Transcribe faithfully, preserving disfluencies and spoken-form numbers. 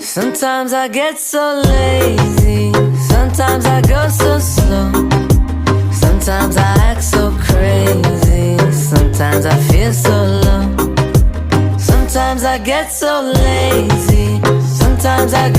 Sometimes I get so lazy, sometimes I go so slow. Sometimes I act so crazy, sometimes I feel so low. Sometimes I get so lazy, sometimes I